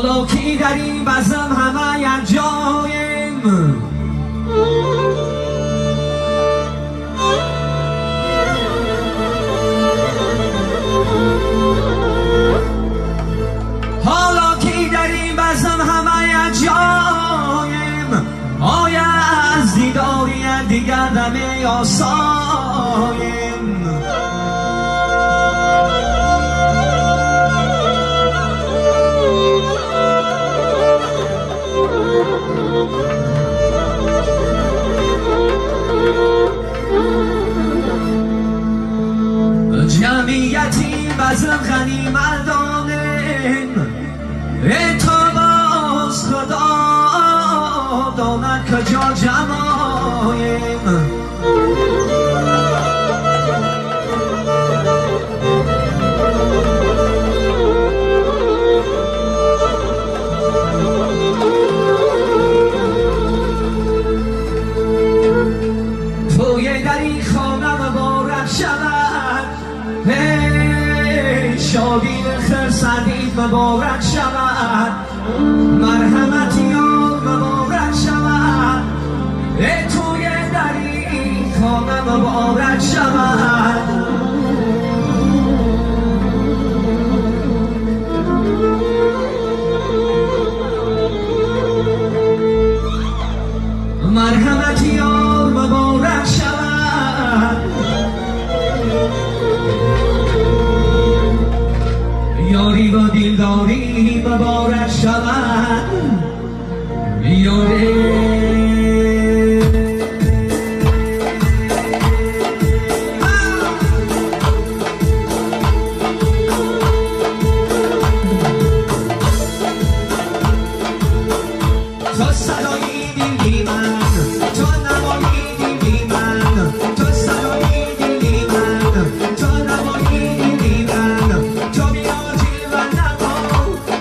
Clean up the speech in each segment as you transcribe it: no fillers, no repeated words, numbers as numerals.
حالا که در این بزم همه یک جایم، حالا که در این بزم همه یک جایم، آیا از دیداری دیگر دم آسایم. جمعیتی بزم غنیمت دانم، تا باز خدا داند کجا جمایم. توی در این خانه مبارک شود، شادی خرسندید مبارک شود، مرحمت یار مبارک شود، توی در این خانه مبارک شود. مرحمت یار مبارک شود، یاری و دیلداری مبارک شود، یاری تا صدایی دیدی من، تا نوایی دیدی من، تا صدایی دیدی من، تا نوایی دیدی من، تا بیا جلوه نما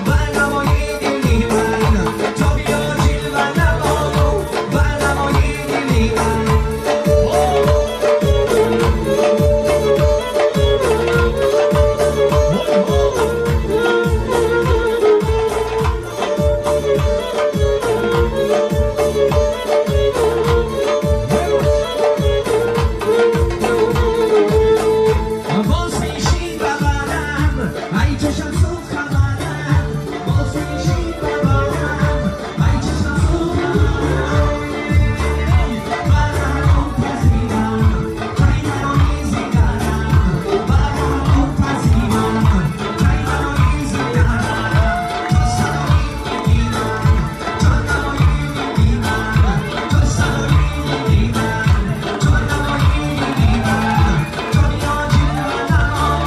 و نوایی دیدی من، تا بیا جلوه نما و نوایی دیدی من. باز میشین ببرم ای چشم سوخ خبرم، باز میشین ببرم ای چشم سوخ خبرم، برم پذیرم کی مرا میزیدرم، برم پذیرم کی مرا میزیدرم، تا صدایی دیدی من، تا نوایی دیدی من، تا صدایی دیدی من، تا نوایی دیدی من، تا بیا جلوه نما.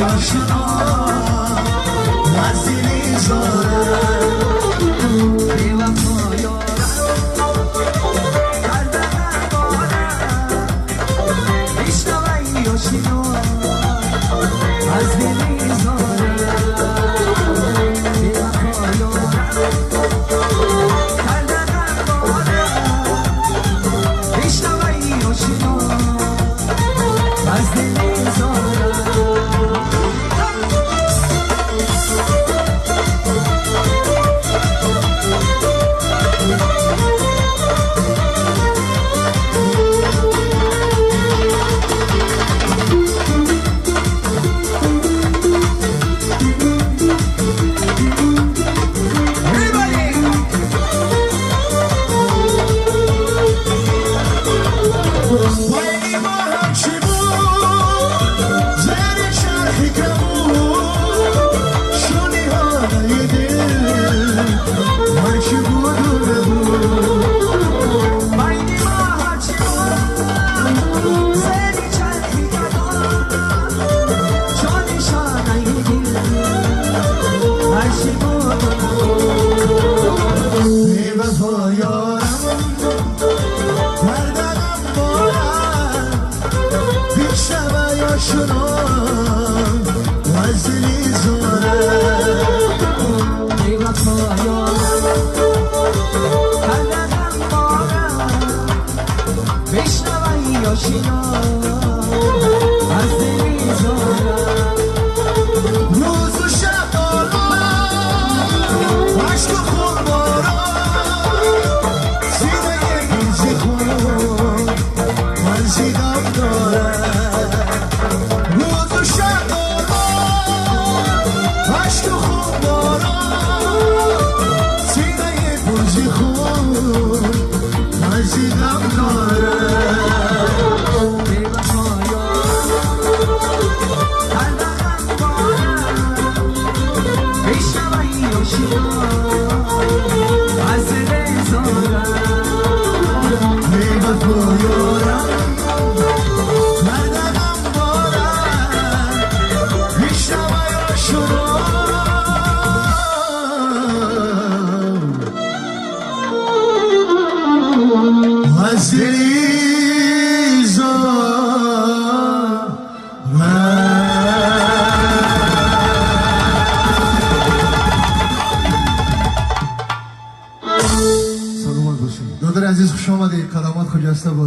آشنا از دلی زارم بی وفا یارم قلب غمبارم بشنو ای آشنا از دلی زارم بی وفا یارم قلب غمبارم بشنو ای آشنا از دلی زارم.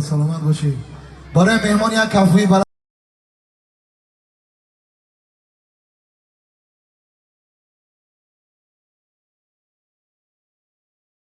Саломат бошед. Барои меҳмон як кафкӯбӣ.